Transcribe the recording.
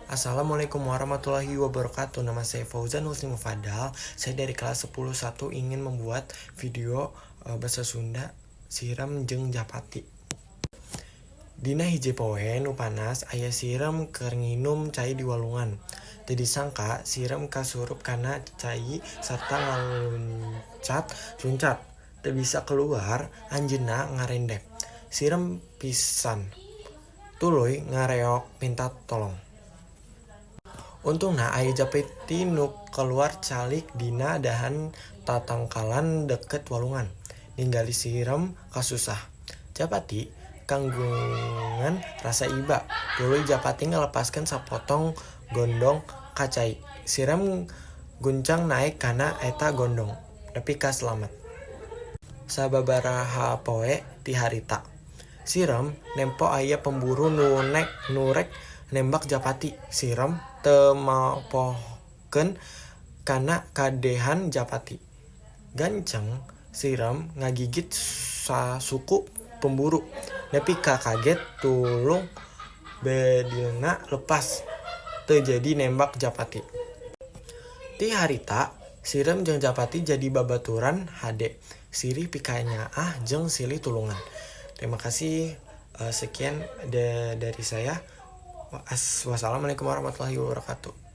Assalamualaikum warahmatullahi wabarakatuh. Nama saya Fauzan Husni Mufadhal. Saya dari kelas 10.1 ingin membuat video bahasa Sunda Sireum jeung Japati. Dina hiji poe nu panas, aya sireum keur nginum cai di walungan. Teu disangka sireum kasurup kana cai sarta ngaluncat-luncat. Teu bisa kaluar, anjeunna ngarendep. Sireum pisan. Tuluy ngareok minta tolong. Untungna aya japati nu kaluar calik dina dahan tatangkalan deket walungan. Ningali sireum kasusah. Japati kagungan rasa iba. Tuluy japati ngalepaskeun sapotong gondong ka cai. Sireum guncang naek kana eta gondong nepi ka slamet. Sababaraha poe ti harita, sireum nempo aya pemburu nu rek nembak japati. Sireum teu mapohkeun kana kadehan japati. Gancang sireum ngagigit suku pemburu nepi ka kaget tulung bedilna lepas, teu jadi nembak japati. Ti harita sireum jeung japati jadi babaturan hade, sirih pikanyaah jeung silih tulungan. Terima kasih, sekian dari saya. Wassalamualaikum warahmatullahi wabarakatuh.